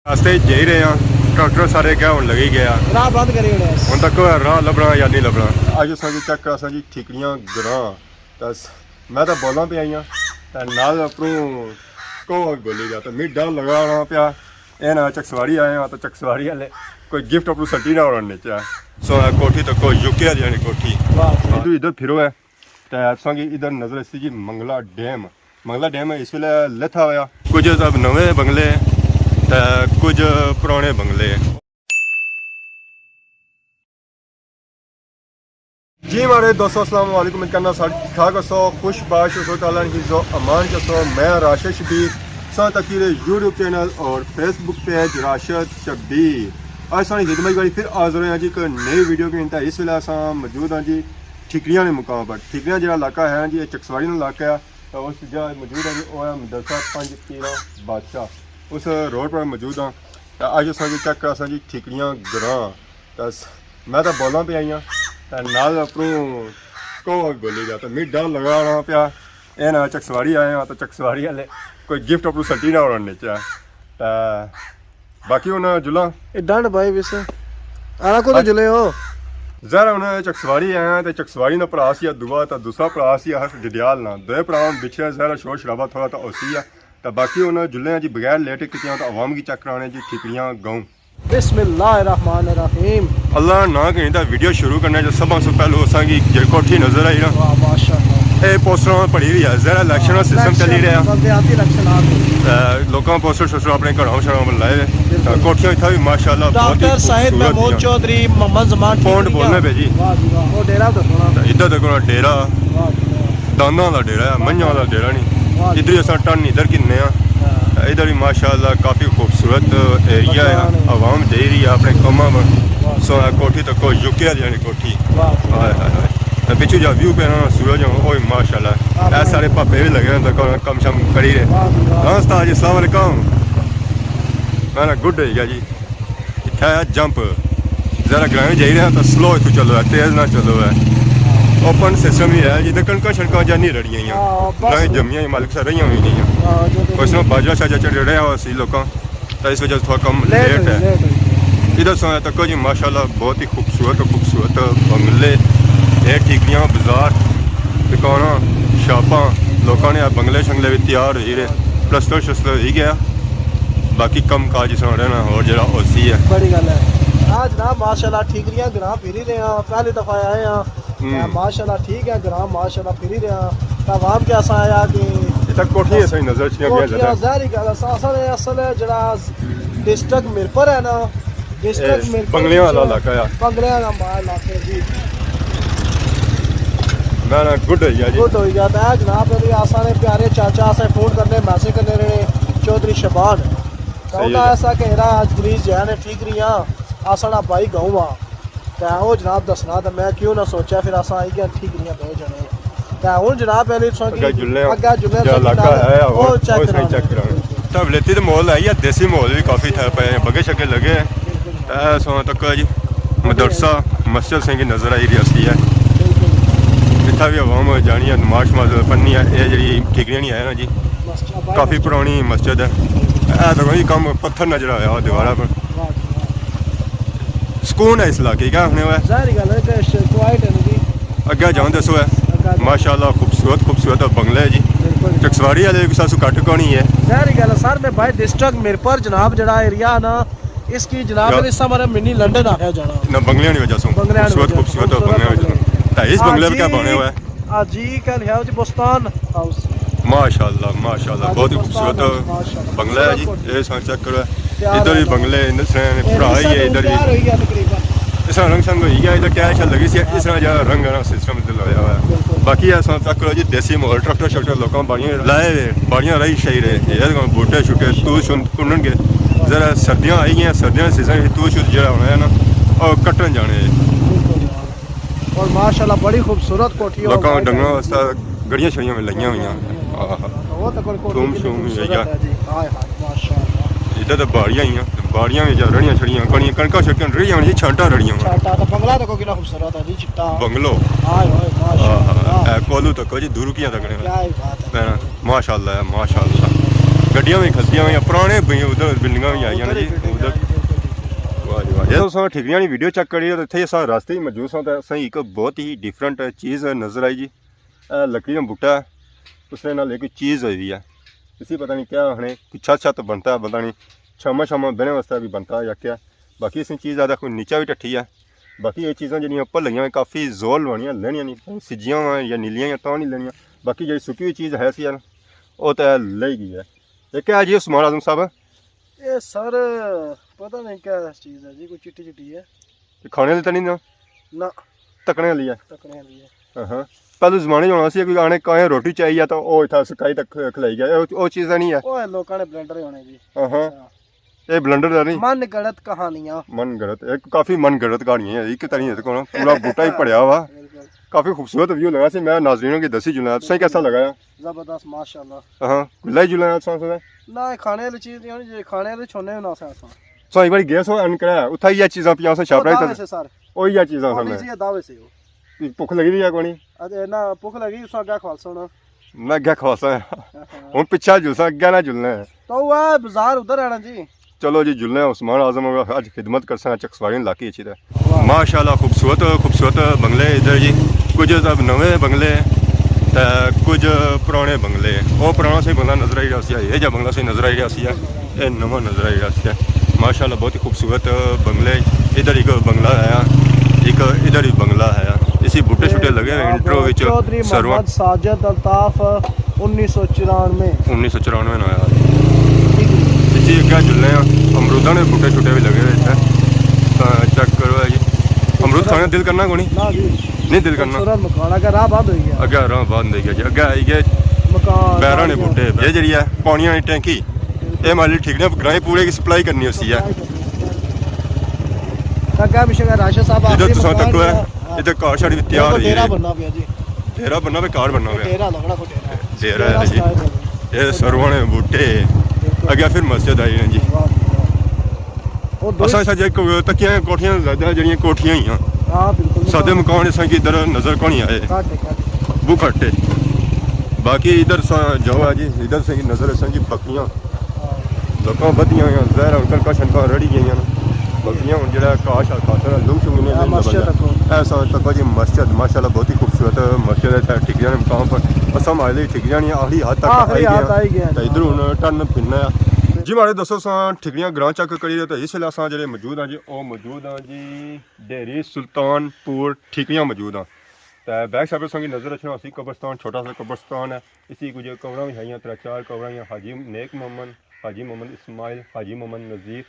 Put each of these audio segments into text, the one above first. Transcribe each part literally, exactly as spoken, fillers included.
راستے جائی رہے ہاں، ٹریکٹر سارے کہہ ہن لگی گیا۔ راہ بند کری اوڑیا۔ ہن تک راہ لبھنا یا نہیں لبھنا۔ اج اساں کی چیک کراساں جی ٹھیکریاں گراں۔ تے س-، میں تاں بولاں پیا آئی ہاں، تے نال اپروں کوہ بولی گیا، تے می ڈر لگا رہا پیا، اے نہ چکسواری آئے ہاں، تے چکسواری والے کوئی گفٹ اپروں سٹی نہ ہونا نیچے۔ سو اے کوٹھی تکو، یو کے والی کوٹھی۔ واہ، واہ۔ ادھر، ادھر پھرو ہے، تے اساں کی ادھر نظر اسی جی منگلا ڈیم۔ منگلا ڈیم اس ویلے لتھا ہویا۔ کچھ تاں نویں بنگلے تے کچھ پرانے بنگلے۔ جی ماڑے دوستو، السلام علیکم۔ امید کرنا سارے ٹھیک ٹھاک ہوسو، خوش باش ہوسو، تعالیٰ نے حفظ و امان چ ہوسو۔ میں راشد شبیر، ساں تکی رہے یوٹیوب چینل اور فیس بک پیج راشد شبیر۔ اج ساں نی خدمت باری پھر حاضر ہوئے ہاں جی ایک نئی ویڈیو کے اندر۔ اس ویلے اساں موجود ہاں جی ٹھیکریاں نے مقام پر۔ ٹھیکریاں جڑا علاقہ ہے جی، یہ چکسواری نا علاقہ ہے۔ تے اس جگہ موجود ہاں جی، وہ ہے مدرسہ پنج پیراں بادشاہ، اس روڈ پر موجود ہاں۔ تے اج اساں کی چیک کراساں جی ٹھیکریاں گراں۔ تے س-، میں تاں بولاں پیا آئی ہاں، تے نال اپروں کوہ بولی گیا، تے می ڈر لگا رہا پیا، اے نہ چکسواری آئے ہاں، تے چکسواری والے کوئی گفٹ اپروں سٹی نہ ہونا نیچے۔ تے باقی ہن جلاں۔ اے ڈنڈ بھائی ویسے۔ آنا کو تو بس۔ جلے ہو۔ ظاہر ہن چکسواری آیا تے چکسواری نا بھرا سی دعا، تے دوسرا بھرا سی ہر ڈڈیال نا۔ دوئے بھرا ہن بچھڑے، ظاہر شور شرابہ تھوڑا تاں ہوسی ہے۔ تے باقی ہن جلے ہاں جی، بغیر لیٹ کیتے ہاں تے عوام کی چیک کرانے جی ٹھیکریاں گاؤں۔ بسم اللہ الرحمن الرحیم۔ اللہ نا ناں گھنی تے ویڈیو شروع کرنے جو سبھاں سوں پہلو اساں کی جیڑی کوٹھی نظر آئی نا۔ واہ، ماشاءاللہ۔ اے پوسٹراں پڑی ہوئی ہے، ظاہر الیکشن نا سسٹم چلی رہیا۔ بندے آتی الیکشن آ گئی۔ تے لوکاں پوسٹر شوسٹر اپنے گھراں شراں پر لائے ہوئے۔ بالکل۔ تے کوٹھیاں اتھا بھی ماشاءاللہ بہت ہی ڈاکٹر ساحد خوبصورت محمود ہیاں۔ چوہدری، محمد زمان فونٹ ٹھیکریاں۔ بولنے پہ جی۔ واہ جی واہ، وہ ڈیرہ تو سونا۔ تے ادھر تک ڈیرہ۔ واہ جی واہ۔ دانداں دا ڈیرہ ہے، منجھاں دا ڈیرہ نہیں۔ واہ جی۔ ادھر ہی اساں ٹرن ادھر کنے آں۔ ہاں۔ ادھر بھی ماشاءاللہ کافی خوبصورت ایریا ہے۔ مکان ہے۔ عوام جائی رہی ہے اپنے کماں پر۔ واہ۔ سو اے کوٹھی تکو، یو کے والی کوٹھی۔ واہ۔ ہائے، ہائے، ہائے۔ تے پچھو جا ویو پینا سورج، اوئے ماشاءاللہ۔ ہاں، اے سارے پاپے بھی لگے ہوئے ہیں، کم شم کری رہے۔ واہ جی واہ۔ ہاں استاد جی، السلام علیکم۔ میں نا گڈ ہوئی گیا جی۔ اتھا ہے جمپ، ذرا گراں جائی رہے ہیں تو سلو اتھوں چلو ہے، تیز نہ چلو ہے۔ اوپن سسٹم ہی ہے، جدھر کݨکاں شݨکاں جا نہیں رڑیاں ہوئیاں۔ ہاں، بس۔ نہ ہی جمیاں، مالک سا رہیاں ہوئی نہیں۔ ہاں، جو تو بس نہ باجرا شاجرا چڑھ رہیا ہوا سی لوکاں، تو اس وجہ سے تھوڑا کم لیٹ لیٹ ہوئی، ہے۔ لیٹ ہوئی۔ ادھر سو تکو جی ماشاءاللہ بہت ہی خوبصورت، خوبصورت بنگلے، اے ٹھیکریاں، بازار، دکاناں، شاپاں، لوکاں نے بنگلے شنگلے بھی تیار ہوئی رہے، پلستر شلستر ہوئی گیا۔ باقی کم کاج اس طرح رہنا، اور جڑا او سی ہے۔ بڑی گل ہے۔ آ جناب ماشاءاللہ ٹھیکریاں گراں پھری رہے ہاں، پہلی دفعہ آئے ہاں۔ ہوں۔ تے ماشاءاللہ ٹھیک ہے، گراں ماشاءاللہ پھری رہے ہاں۔ تے عوام کے اساں آیا کہ اتھا کوٹھیاں اساں نظر اچھیاں بیاں کوٹھیاں زیادہ۔ ظاہری گل ہے، اساں، اساں نے اصل جڑا ڈسٹرکٹ میرپور ہے نا، ڈسٹرکٹ اے میرپور بنگلیاں والا وچ علاقہ ہے۔ بنگلیاں والا علاقہ جی۔ نہ، نہ، گڈ ہوئی گیا جی۔ گڈ ہوئی گیا۔ تے اے جناب علی اساں نے پیارے چاچا اساں فون کرنے، میسج کرنے رہے، چوہدری شبان۔ تے صحیح انہاں ہے۔ ایسا کہ یرا اج پولیس جانے ٹھیکریاں، اساں نا بھائی گاؤں آ۔ تے او جناب دسنا، تے میں کیوں نہ سوچیا، پھر اساں آئی گیا ٹھیکریاں دو جنے۔ تے ہن جناب علی تساں کی اگے جلنے آں۔ اگے جلنے جڑا تاں علاقہ ہے، او او چیک اس نے کرانا۔ چیک کرانا۔ تے ولیتی تے ماحول ہے یا دیسی ماحول بھی کافی تھے پے، بگے شگے لگے۔ تے سو تک جی مدرسہ، مسجد سیں کی نظر آئی رہی ہے۔ اتھا بھی عوام جانی ہے، نماز شماز پڑھنی ہے۔ اے جڑی ٹھیکریاں نہیں آیا نا جی، کافی پرانی مسجد ہے۔ اے تو کوئی کم پتھر نظر آیا دیوارا پر۔ سکون ہے اس علاقے کا، آخنے ہوئے۔ ظاہری گل ہے کہ ش-، کوائٹ ہے نا جی۔ اگے جاؤں دسو ہے۔ اگے جاؤں۔ ماشاءاللہ خوبصورت، خوبصورت بنگلہ ہے جی۔ بالکل۔ چکسواری والے بھی ساسو گھٹ کونی ہے۔ ظاہری گل ہے سر، میں بھائی ڈسٹرکٹ میرپور جناب جڑا ایریا ہے نا، اس کی جناب یا اس سمر منی لندن آخیا جانا۔ نہ بنگلیاں نی وجہ سوں۔ بنگلیاں نی خوبصورت، وجہ سوں۔ خوبصورت خوبصورت بنگلیاں نی وجہ سوں۔ بنگلیاں۔ تے اس ہاں بنگلے پر جی۔ کیا بنے ہوا ہے؟ ہاں جی، کیا لکھا ہوا جی؟ بستان ہاؤس۔ ماشاءاللہ، ماشاءاللہ، ہاں جی، بہت ہی بستان خوبصورت ہاؤس، ماشاءاللہ۔ بنگلہ ہے جی۔ خوبصورت۔ اے سارے چیک کرو۔ تیار ادھر بھی ہے۔ بنگلے، اس نے اے بھرا ہی ہے، ادھر بھی۔ تیار ہوئی گیا تقریباً۔ اس طرح رنگ شنگ ہوئی گیا، ادھر ٹائل شائل لگی سی، اس طرح جیہڑا رنگ ہے نا، سسٹم ادھر لگایا ہوا ہے۔ بالکل۔ باقی اے سارے چیک کرو جی، دیسی ماحول، ٹریکٹر شریکٹر لوکاں باڑیاں لائے ہوئے، باڑیاں راہی شاہی رہے، اے بوٹے شوٹے، تور شور انہن کے ذرا سردیاں آئی گیاں، سردیاں نا سیزن وچ تور شور جیہڑا ہونا ہے نا، او کٹن جانے۔ بالکل۔ اور ماشاءاللہ بڑی خوبصورت کوٹھی ہے۔ لوکاں ڈنگراں واسطے گڑیاں شڑیاں وی لگیاں ہوئیاں۔ آہا۔ وہ تو کوئی کوٹھی توم کتنی شوم وی خوبصورت ہے جی۔ ہائے ہائے، ماشاءاللہ۔ ادھر تے باڑیاں ہیاں، باڑیاں وچ رڑیاں شڑیاں، کڑیاں، کڑکاں شڑکاں رڑیاں ہوئیاں، چھانٹاں رڑیاں ہوئیاں۔ چھانٹاں تو بنگلہ دیکھو کتنا خوبصورت ہے جی، چٹا۔ بنگلو۔ ہائے ہائے، ماشاءاللہ۔ آہا، اے کولو تک جی، دور کیاں تک نے۔ کیا ہی بات ہے۔ ماشاءاللہ ہے، ماشاءاللہ۔ گڈیاں وی کھلتیاں ہوئیاں، پرانے بی-، ادھر بلڈنگاں وی آئیاں نے جی، ادھر۔ واہ جی واہ۔ جے تساں ٹھیکریاں نی ویڈیو چیک کری تے اتھے اساں راستے ہی موجود ساں تے اساں ہی ایک بہت ہی ڈفرنٹ چیز نظر آئی جی۔ اے لکڑی نا بوٹا ہے، اس نے نال ایک چیز ہوئی ہوئی ہے، اسی پتہ نہیں کیا آخنے، کوئی چھت چھت بنتا ہے، پتہ نہیں چھاما شاما بہنے واسطے بھی بنتا ہے یا کیا۔ باقی اس چیز دا کوئی نیچا بھی ٹٹھی ہے۔ باقی یہ چیزاں جڑیاں اوپر لگیاں ہوئیاں، کافی زور لوانیاں لینیاں نہیں، سجیاں ہوئیاں یا نیلیاں یا تاں نہیں لینیاں۔ باقی جڑی سکی ہوئی چیز ہے سی نا، وہ تو لئی گئی ہے۔ یہ کیا ہے جی عثمان اعظم صاحب؟ یہ سر، پتہ نہیں کیا چیز ہے جی، کوئی چٹی چٹی ہے۔ تے کھانے والی تے نہیں نا؟ نہ۔ تکنے والی ہے؟ تکنے والی ہے۔ ہاں ہاں۔ پہلے زمانے ہونا سی کوئی آنے کہیں روٹی چاہیے تو او اتھا سکائی تک کھلائی گیا، او، او چیز نہیں ہے؟ او لوکاں نے بلینڈر ہونے جی۔ ہاں ہاں۔ ہاں۔ اے بلینڈر دا نہیں؟ من گڑت کہانیاں۔ من گڑت، ایک کافی من گڑت کہانی ہے، ایک تاریخ ہے کون پورا بوٹا ہی پڑیا ہوا۔ بالکل۔ کافی خوبصورت ویو لگا سی، میں ناظرینوں کی دسی جلنا، تساں کیسا لگا ہے؟ زبردست، ماشاءاللہ۔ ہاں، کھلا ہی جلنا ہے تساں سے؟ نہ، کھانے والی چیز نہیں ہونی، جے کھانے والی چھونے ہونا سا۔ سو ایک بار گیس ہو ان کرا، اتھا یہ چیزاں پیاں سا شاپرا دعوے سے سر۔ او یہ چیزاں او سامنے۔ ڈی سی دعوے سے ہو۔ بھوک لگی ہوئی ہے کونی؟ اجے نہ بھوک لگی، اس اگے کھوالسا ہونا۔ میں اگے کھوالسا ہے۔ ہاں۔ ہن پچھا جلسا، اگے نہ جلنا ہے۔ تو وہ بازار ادھر آنا جی۔ چلو جی، جلنے ہیں عثمان اعظم، اج خدمت کرساں، چکسواری علاقے اچ تے۔ واہ۔ ماشاءاللہ، خوبصورت، خوبصورت بنگلے ادھر جی۔ کچھ اب نویں بنگلے تے کچھ پرانے بنگلے۔ او پرانا سا بنگلہ نظر آئی رہا سی، اے جا بنگلہ سا نظر آئی رہا سی۔ اے نواں نظر آئی رہا سی۔ ماشاءاللہ، بہت ہی خوبصورت بنگلے۔ ادھر ایک بنگلہ آیا، ایک ادھر ہی بنگلہ آیا۔ اسی بوٹے شوٹے لگے ہوئے انٹرو وچ۔ چودھری سرواں۔ محمد ساجد الطاف، انیس سو چورانوے۔ انیس سو چورانوے نا آیا۔ ٹھیک ہے۔ جی، اگے جلنے آں، امروداں نے بوٹے شوٹے بھی لگے ہوئے اتھے۔ تاں چیک کرو جی۔ امرود کھانے دل کرنا کونی؟ نہ جی۔ نہیں دل کرنا۔ خوبصورت مکان، اگے راہ بند ہوئی گیا۔ اگے راہ بند ہوئی گیا جی۔ اگے آئی گئے مکان بیراں نے بوٹے۔ یہ جڑی ہے پانی والی ٹینکی، اے مالی ٹھیک نے گرائیں پورے کی سپلائی کرنی ہوسی ہے۔ اگے پچھے راشد صاحب ادھر آخری تساں مکان تکو ہے، ہے۔ ادھر کار شار بھی تیار ہوئی ڈیرا ہے۔ بننا پیا جی۔ ڈیرا بننا پیا، کار بننا پیا۔ ڈیرا لگنا کوئی ڈیرا۔ ڈیرا ہے جی۔ اے سرواں نے بوٹے۔ اگے پھر مسجد آئی ہے جی۔ واہ جی واہ۔ اور دو اساں ساجے کو-، تکیاں کوٹھیاں زیادہ جڑیاں کوٹھیاں ہی ہیں۔ ہاں، بالکل۔ سادے مکان اساں کی ادھر نظر کونی آئے۔ گھٹ ہے، گھٹ ہے۔ وہ گھٹ ہے۔ باقی ادھر سا جو ہے جی، ادھر سے نظر اساں کی بکریاں۔ ہاں۔ لوکاں بدیاں ہوئیاں، ظاہر ہے، کلکا شلکا رڑی گئیاں۔ بکریاں ہن جڑا کاش آ کھاتا ہے، لوگ شوگ نے ہاں، نہیں مسجد لبھدا۔ تکو۔ ایسا تکو جی مسجد، ماشاءاللہ، بہت ہی خوبصورت مسجد ہے۔ ٹھیکریاں نے مقام پر اساں مائلے ٹھیکریاں نے آخری حد تک آخری آئی گئے حد ہیں۔ آئی گئے ہیں۔ تے ادھر ہن ٹرن پھرنا ہے۔ جی ماڑے دوستو، اساں ٹھیکریاں گراں چیک کری رہے، تے اس ویلے اساں جڑے موجود ہیں جی، او موجود ہیں جی ڈیری سلطان پور ٹھیکریاں موجود ہیں۔ تے بیک سائیڈ پر اساں کی نظر اچھنا اسی قبرستان، چھوٹا سا قبرستان ہے۔ اسی کچھ قبراں بھی ہائیاں، ترے چار قبراں ہیاں، حاجی نیک محمد، حاجی محمد اسماعیل، حاجی محمد نظیف،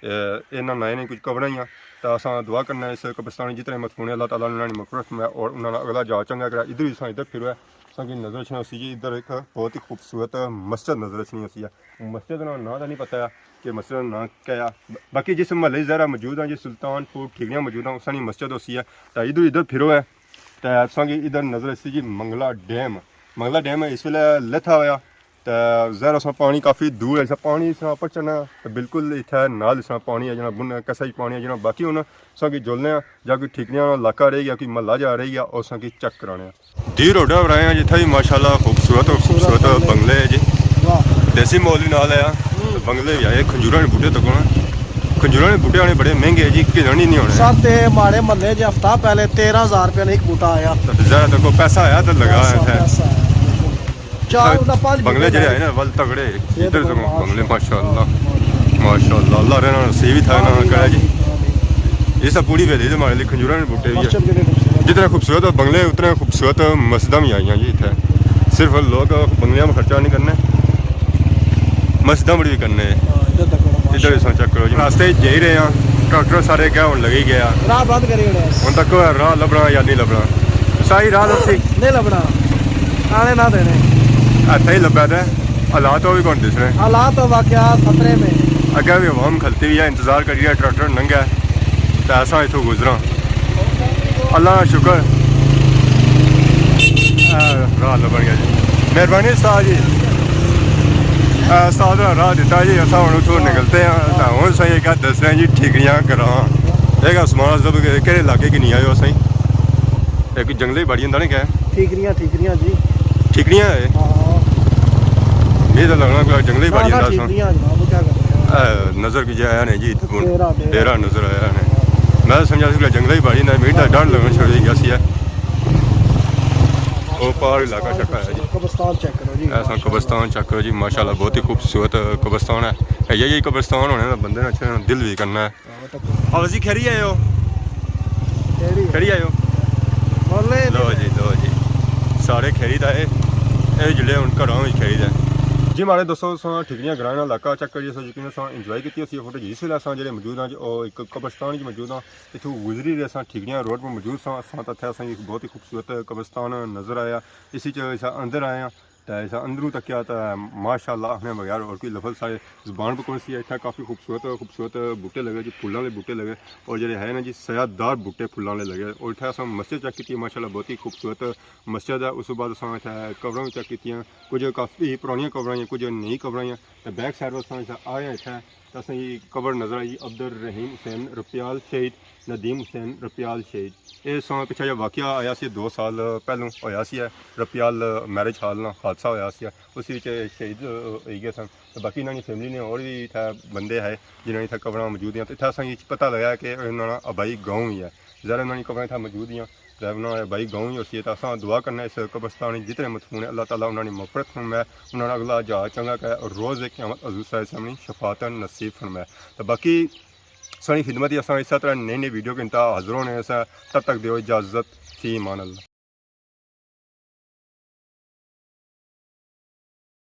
اے، انہاں نائیں نے کچھ قبراں ہیاں۔ تے اساں دعا کرنا اس قبرستان جتنے مدفون ہیں، اللہ تعالیٰ نے انہاں نی مغفرت فرمائے اور انہاں نا اگلا جا چنگا کرے۔ ادھر ہی اساں ادھر پھرو ہے، اساں کی نظر اچھنا اسی جی، ادھر ایک بہت ہی خوبصورت مسجد نظر اچھنی اسی ہے۔ مسجد نا ناں تو نہیں پتہ ہے کہ مسجد نا ناں کیا ہے۔ باقی جس محلے زہرا موجود ہیں جی، سلطان پور ٹھیکریاں موجود ہیں، اساں نی مسجد اسی ہے۔ تے ادھر، ادھر پھرو ہے۔ تے اساں کی ادھر نظر اسی جی منگلا ڈیم۔ منگلا ڈیم اس ویلے لتھا ہویا۔ تے ظاہر اساں پانی کافی دور ہے، اساں پانی اس طرح اپر چڑھنا تے بالکل اتھے نال اس طرح پانی آ جانا، بن کسا ہی پانی آ جانا۔ باقی ہن اساں کی جلنے آں، جا کوئی ٹھیکریاں علاقہ رہ گیا، کوئی محلہ جا رہ گیا، او اساں کی چیک کرانے آں۔ ڈی روڈا پر آئے آں، جتھے بھی ماشاءاللہ خوبصورت اور خوبصورت بنگلے۔ بنگلے ہے جی۔ واہ۔ دیسی ماحول بھی نال آیا۔ ہوں۔ بنگلے بھی آئے، کھنجوراں نے بوٹے تکو نا۔ کھنجوراں نے بوٹے آنے بڑے مہنگے ہے جی، گھنن ہی نہیں ہونے۔ سر تے ماڑے محلے جے ہفتہ پہلے تیرہ ہزار روپے نا ایک بوٹا آیا۔ تے ظاہر ہے تکو پیسہ آیا تے لگا پیسہ، ہے۔ پیسہ آیا۔ چار تے نہ پانچ بنگلے بوٹے جڑے لگے۔ آئے نا، ول تگڑے۔ ادھر تکو بنگلے، ماشاءاللہ۔ ماشاءاللہ، اللہ رہنا نصیب ہی تھا نا کرے جی۔ آمین، آمین۔ اس پوری ویلی دے ماڑے لے کھنجوراں نے بوٹے بھی ہے۔ مسجد کتنے خوبصورت۔ جتنے خوبصورت بنگلے، اتنے خوبصورت مسجداں بھی آئیاں جی اتھے۔ صرف لوگ بنگلیاں میں خرچہ نہیں کرنے، مسجداں بڑی بھی کرنے۔ ہاں، ادھر تک بڑا ادھر ماشاءاللہ۔ اساں چیک کرو جی، راستے جائی رہے ہیں، ٹریکٹر سارے کیا ہون لگی گیا۔ راہ بند کری ہونے۔ ہن تک راہ لبھنا یا نہیں لبھنا؟ سائی راہ لبسی۔ نہیں لبھنا۔ آنے نہ دینے۔ اتھے ہی لبھا تے حالات او وی کون دسنے۔ حالات تو واقعہ خطرے میں۔ اگے وی عوام کھلتی ہوئی ہے، انتظار کری رہی ہے، ٹریکٹر ننگا ہے تے اساں اتھوں گزراں۔ اللہ نا شکر۔ اے راہ لبھن گیا جی۔ مہربانی استاد جی۔ اے استاد نے راہ دیتا جی، اساں ہن اتھوں نکلتے ہیں۔ تے ہن اساں یہ کیا دسنے جی، ٹھیکریاں گراں۔ ایک عثمان اعظم کے، کہڑے علاقے کی نہیں آئے ہو اساں؟ ایک جنگلے بڑی ہوندا نا کیا؟ ٹھیکریاں، ٹھیکریاں جی۔ ٹھیکریاں ہے؟ ہاں۔ یہ تو لگنا کوئی جنگلی باڑی نہ، انداز ٹھیک سا۔ نہیں آ جناب، وہ کیا کریں؟ اے، نظر کی جایا نہیں جی، ڈیرہ، ڈیرہ۔ ڈیرہ نظر آیا نہیں۔ میں سمجھا سی کوئی جنگلی باڑی نہ، میری تو ڈر لگنا شروع ہو گیا سی۔ وہ پہاڑ علاقہ شکا ہے جی۔ قبرستان چیک کرو جی، ایسا ماشاءاللہ۔ قبرستان چیک کرو جی، ماشاءاللہ بہت ہی خوبصورت قبرستان ہے۔ یہ، یہ قبرستان ہونے نا بندے نے اچھے دل بھی کرنا ہے۔ ہاں، تو آؤ جی، کھیری آئے ہو؟ کھیری ہے۔ کھیری آئے ہو؟ بولے لو جی، لو جی۔ سارے کھیری دا ہے۔ اے جلے ہن گھراں وچ کھیری دا ہے۔ جی ماڑے دوستو، اساں ٹھیکڑیاں گراں نا علاقہ چیک کریے، سو یقین اساں انجوائے کیتی اسی فوٹیج۔ جس ویلے اساں جڑے موجود ہاں جی، او ایک قبرستان وچ موجود ہاں۔ اتھوں گزری رہے اساں، ٹھیکڑیاں روڈ پر موجود ساں، اساں تے اتھے اساں کی بہت ہی خوبصورت قبرستان نظر آیا۔ اسی چ اساں اندر آئے ہاں۔ تے اساں اندروں تکیا تے ماشاءاللہ آخنے بغیر اور کوئی لفظ سارے زبان پر کون سی ہے۔ اتھا کافی خوبصورت، خوبصورت بوٹے لگے جی، پھلاں والے بوٹے لگے، اور جڑے ہے نا جی سایہ دار بوٹے پھلاں والے لگے۔ اور اتھا اساں مسجد چیک کیتی، ماشاءاللہ بہت ہی خوبصورت مسجد ہے۔ اس کے بعد اساں اتھا قبراں بھی چیک کیتیاں، کچھ کافی پرانیاں قبراں ہیں، کچھ نئی قبراں ہیں۔ تے بیک سائیڈ اساں اتھا آئے ہیں اتھا تے اساں کی قبر نظر آئی عبدالرحیم حسین رپیال شہید، ندیم حسین رپیال شہید۔ اے ساں پچھا جا واقعہ آیا سی، دو سال پہلوں ہویا سی ہے، رپیال میرج ہال نا حادثہ ہویا سی ہے، اس وچ شہید ہوئی گئے سن۔ تے باقی انہاں نی فیملی نے اور بھی اتھے بندے ہے جنہاں نی اتھے قبراں موجود ہیں۔ تے اتھے اساں کی پتہ لگا کہ انہاں نا آبائی گاؤں ہی ہے، ظاہر انہاں نی قبراں اتھے موجود ہیں۔ تے انہاں نا آبائی گاؤں ہی ہوسی ہے۔ تے اساں دعا کرنا اس قبرستان وچ جتنے مدفون ہیں، اللہ تعالیٰ انہاں نی مغفرت فرمائے، انہاں نا اگلا جہاز چنگا کرے اور روز قیامت حضور صلی اللہ علیہ وسلم نی شفاعت نصیب فرمائے۔ تے باقی ساڑی خدمت ہی، اساں اسے طرح نئی نئی ویڈیو کے انتہا حاضر ہونے سے، تب تک دیو اجازت، فی امان اللہ۔